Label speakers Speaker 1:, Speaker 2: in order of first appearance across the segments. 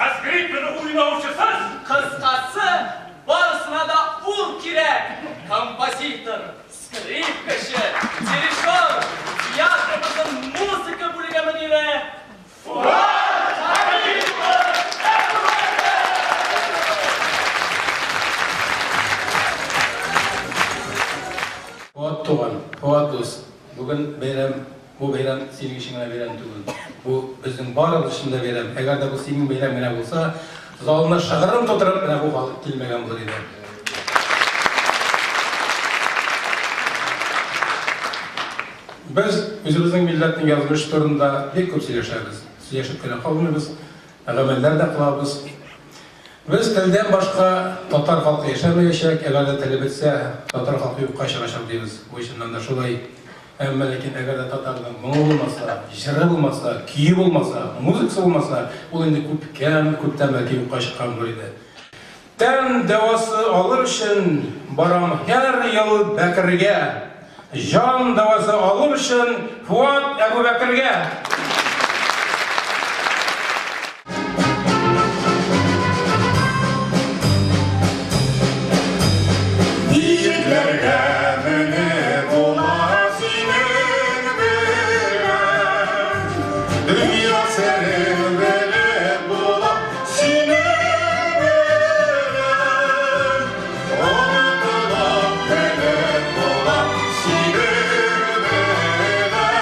Speaker 1: Ә скрипкада уйнаучысыз?
Speaker 2: Кыскасы, барысына да ул кирәк! Композитор, скрипкачы, дирижер, театрыбызның музыка бүлеге мөдире Фуат Хәбиб улы Әбүбәкер!
Speaker 3: Фуат туган, Фуат дус, бүген бәйрәм, бу бәйрәм синең өчен генә бәйрәм түгел. Бу безнең барыбыз өчен дә бәйрәм. Әгәр дә бу синең бәйрәм генә булса, залны шыгрым тутырып менә бу халык килмәгән булыр иде. Без үзебезнең милләтнең язмышы турында бик күп сөйләшәбез. Сөйләшеп кенә калмыйбыз, гамәлләр дә кылабыз. Без телдән башка татар халкы яшәмәячәк, әгәр дә теле бетсә, татар халкы юкка чыгачак дибез. Бу чыннан да шулай. Әмма ләкин әгәр дә татарның моңы булмаса, җыры булмаса, көе булмаса, музыкасы булмаса, ул инде күпкән, күптән бәлки юкка чыккан булыр иде. Тән дәвасы алыр өчен барам һәр ел Бәкергә. Җан дәвасы алыр өчен Фуат Әбүбәкергә.
Speaker 4: Биекләргә менеп була синең белән, Дөнья серен белеп була синең белән, Онытылып белеп була синең белән,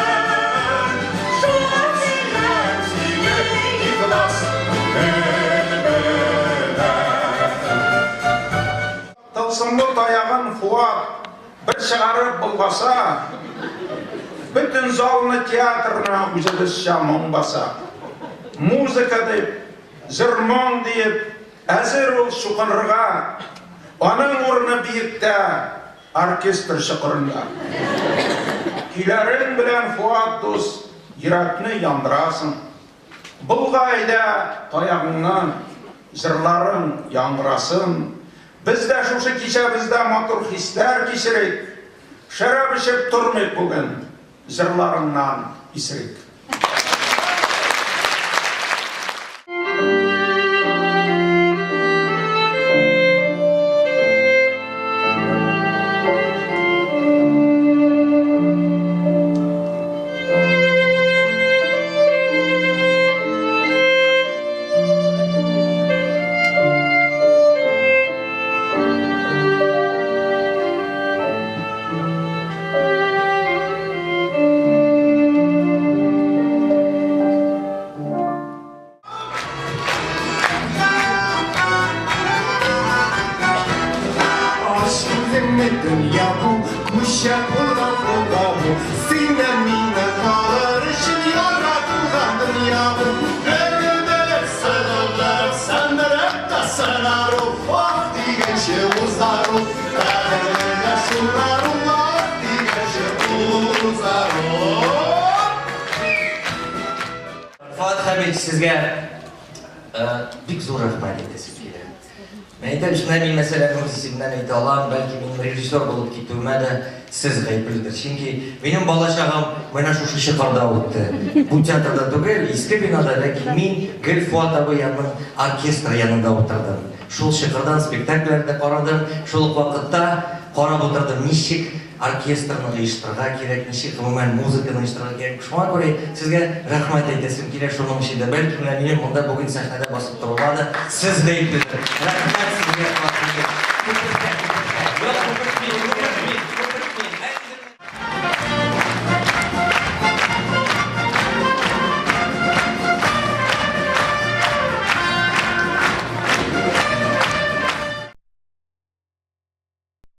Speaker 4: Шуңа сөям сине ихлас күңел белән.
Speaker 5: Тылсымлы таягын Фуат бер чыгарып болгаса, бөтен залны, театрны үзебезчә моң баса. Музыка дип, җыр-моң диеп, әзер ул чукынырга. Аның урыны биектә, оркестр чокырында. Көйләрең белән, Фуат дус, йөрәкне яндырасың. Болга әйдә таягыңны, җырларың яңгырасын. Без дә шушы кичәбездә матур хисләр кичерик. Шәраб эчеп тормыйк бүген, җырларыңнан исерик.
Speaker 4: Ач күзеңне, дөнья бу, күчә кулдан кулга бу. Синнән миннән калыр өчен яратылган дөнья бу. Бер-бер сыгылып, сындырып та сынар ул, ах дигәнче узар ул. Кадерле дә шулар ул, ах дигәнче узар ул.
Speaker 6: Фоат Хәмитович, сезгә бик зур рәхмәт әйтәсем килә. Мен әйтәм, шунда мин мәсәлән үз исемнән әйтә алам, бәлки минем режиссер булып китүемә дә сез гаепледер. Чөнки минем балачагым менә шушы чокырда үтте. Бу театрда түгел, иске бинада, ләкин мин гел Фоат абый аның оркестры янында утырдым. Шул чокырдан спектакльләрне дә карадым, шул ук вакытта карап утырдым, ничек оркестрны оештырырга кирәк, ничек гомумән музыканы оештырырга кирәк. Шуңа күрә сезгә рәхмәт әйтәсем килә шуның өчен дә. Бәлки менә минем монда бүген сәхнәдә басып торуыма да сез гаепледер. Рәхмәт сезгә, Фатыйх.